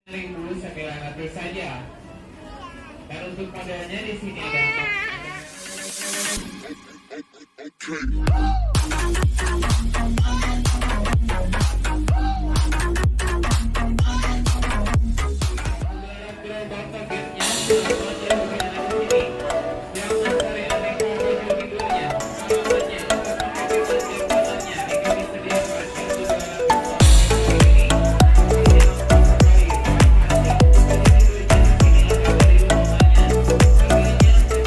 1.900 saja. Dan untuk modelnya di sini ada gerobak kagetnya, alamatnya mungkin ada di sini. Jangan cari aneka baju tidurnya, alamatnya pakai tangannya, ini kami sediakan untuk ini. Ini lengkap sekali, ya. Untuk baju tidurnya di sini ada dari utamanya, harganya 39.900 saja. Dan untuk modelnya di sini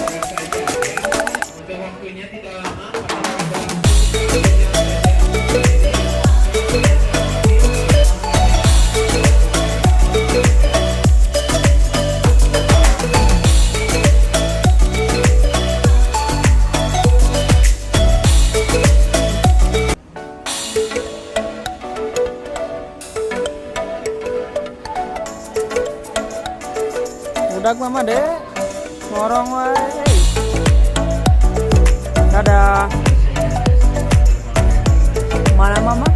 ada saja ya. Untuk waktunya tidak lama karena kita langsung 1 jam saja. Jadi waktunya tidak lama. Budak mama deh, ngorong wae. Dadah. Mana mama?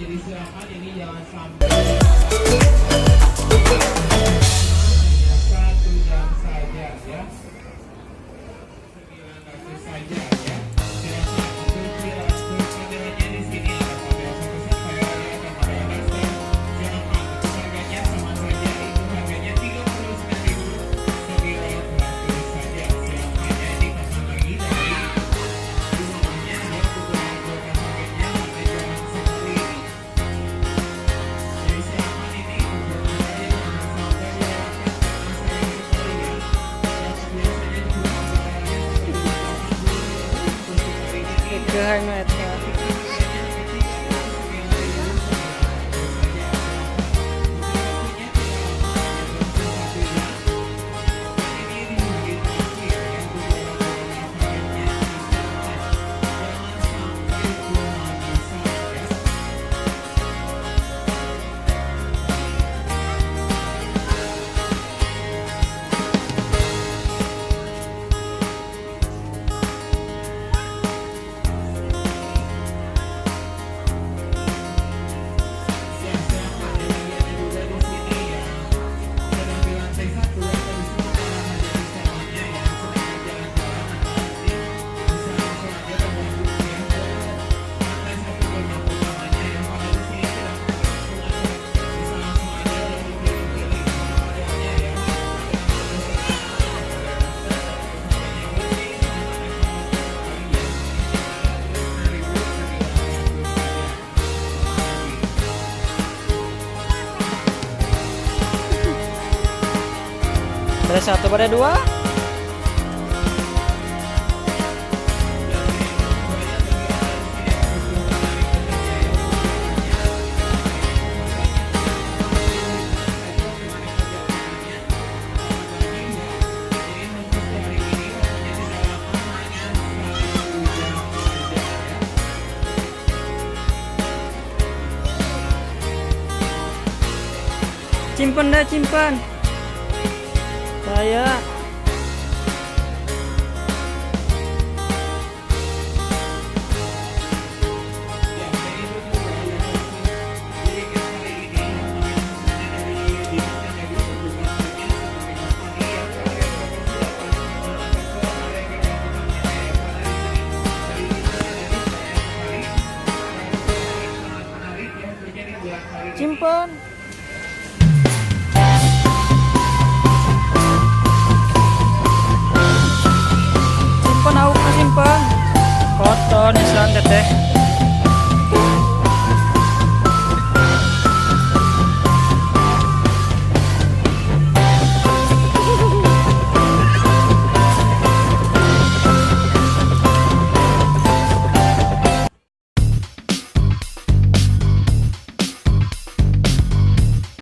Jadi silakan, ini jangan sampai hanya 1 jam saja ya. 900 saja ya. Silakan untuk modelnya di sini ada model satu set lagi atau model daster. Silakan, untuk harganya sama saja, itu harganya 39.900 saja. Silakan ya, ini kapan lagi dari di bawahnya ya untuk gerobak kagetnya warna jarang sekali ini. Jadi silakan, ini untuk acaranya jangan sampai dilewatkan karena sayang sekali ya. Yang biasanya jual barangnya sampai 80.000, untuk hari ini Keuheuh nu eta. Harganya hanya 39.900 saja. Silakan. Untuk waktunya tidak lama, hanya berlangsung 1 jam. Dan ini di hari terakhir ya untuk gerobak kagetnya. Jadi silakan. Jangan sampai kehabisan ya. Ya, silakan ya, bagi Anda juga di sini yang sedang di lantai satu atau di sementara saja di salonnya yang sedang jalan-jalan atau nanti bisa langsung aja bergabung ya ke lantai satu gerbang utamanya ya. Kalau di sini sedang berlangsung acara, bisa langsung aja untuk pilih-pilih modelnya ya. Ada model sederhana, ada model daster, untuk harganya bersih sangat ekonomis sekali ya. 39.900 saja. Kapan lagi? Ada satu pada dua. Dan banyak bagi Anda di sini yang butuh menarik bekerja ya, untuk barangnya, harganya 45 saja untuk aneka jalanannya. Kapan lagi ya? Ini khusus di hari ini, waktunya tidak lama, hanya 1 jam saja ya. Simpen dah, simpen. Saya. Ya, dan itu juga ya. Jadi kan kali ini khususnya dari dinas yang dari perhubungan sebagai contoh nih ya, kalian mempersiapkan ke area kegiatan ya, karena di sini dari dinas dari banyak sekali yang sangat menarik ya tentunya di bulan kali ini. Simpen. Simpen aukna, simpen. Kotor nisan, Teteh.